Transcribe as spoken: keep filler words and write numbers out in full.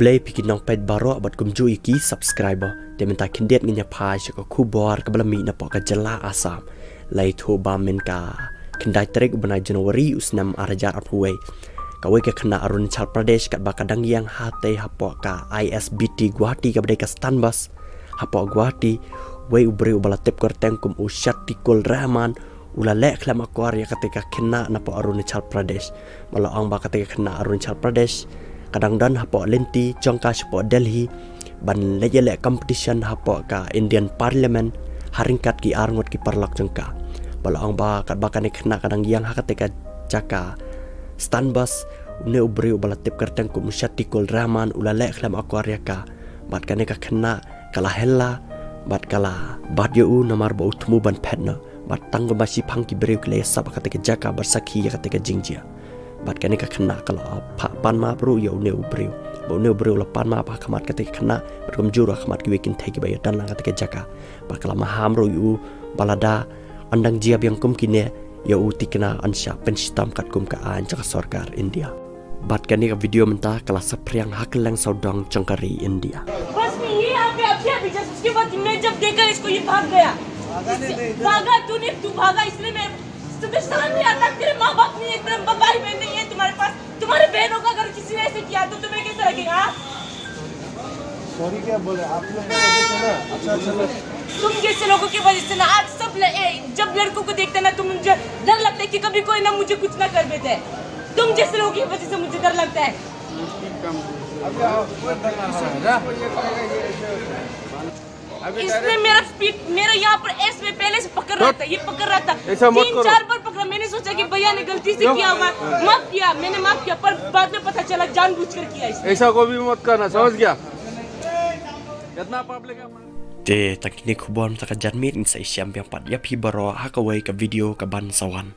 Khublei phi ki nongpeit baroh bad kumjuh ïa ki subscriber. Te mynta khyndiat ngin ïa phai sha ka khubor kaba la mih napoh ka jylla Assam. La ïathuh ba mynta ka khyndai tarik u bnai January u snem ar hajar arphew wei, kawei ka khynnah Arunachal Pradesh katba ka dang ïeng hatei hapoh ka I S B T Guwahati kaba dei ka Stan Bus hapoh Guwahati, wei u briew uba la tip kyrteng kum u Shatikul Rahman u la leh khlem akor ïa katei ka khynnah napoh Arunachal Pradesh. Ba la ong ba katei ka khynnah Arunachal Pradesh ka dang don hapoh lynti jong ka shapoh Delhi ban leit ïaleh competition hapoh ka Indian Parliament ha ryngkat ki arngut ki paralok jong ka. Ba la ong ba katba kane ka khynnah ka dang ïeng ha katei ka jaka Stan Bus, une u briew uba la tip kyrteng kum u Shatikul Rahman u la leh khlem akor ïa ka. Bad kane ka khynnah ka la hella bad ka la bat ïa u namar ba u thmu ban phet noh. Bad tang kumba shiphang ki briew ki la ïasap ha katei ka jaka ban sakhi ïa katei ka jingjia. Bad kane ka khynnah ka la phah pan map ruh ïa une u briew. Ba une u briew u la pan map ha khmat katei ka khynnah bad kumjuh ruh ha khmat kiwei ki kynthei kiba ïadon lang katei ka jaka. Bad ka la maham ruh ïa u ba lada yn dang jia biang kum kine ïa u, thikna yn shah pynshitom katkum ka aiñ jong ka sorkar India. Bad kane ka video mynta ka la saphriang ha kylleng sawdong jong ka ri India. बस मैं ये यहाँ पे अभी अभी जस्ट उसके बाद मैं जब देखा इसको ये भाग गया। भागा तूने, तू भागा इसलिए मैं तुझे शर्म नहीं आता? तेरे माँ बाप नहीं है, तेरे भाई बहन नहीं है तुम्हारे पास? तुम्हारे बहनों का अगर किसी ने ऐसे किया तो तुम्हें कैसे लगेगा? हाँ? सॉरी क्या बोले आप लोग की वजह से ना। अच्छा अच्छा। तुम जैसे लोगों की वजह से ना आज सब ल-, ए, जब लड़कों को देखते ना तो मुझे डर लगता है कि कभी कोई ना मुझे कुछ ना कर बैठे। तुम जैसे लोगों की वजह से मुझे डर लगता है। अभी आओ। अभी इसने direct मेरा स्पीड, मेरा यहाँ पर एस में पहले से पकड़ रहा था, ये पकड़ रहा था। ऐसा मत तीन करो। चार बार पकड़ा, मैंने सोचा कि भैया ने गलती से किया होगा, माफ किया, मैंने माफ किया, पर बाद में पता चला जानबूझकर किया इसने। ऐसा कभी मत करना, समझ गया? इतना पब्लिक है। Te tang kine khubor mynta ka janmiet, ngin sa ïashem biang pat ïa phi baroh ha kawei ka video kaban sa wan.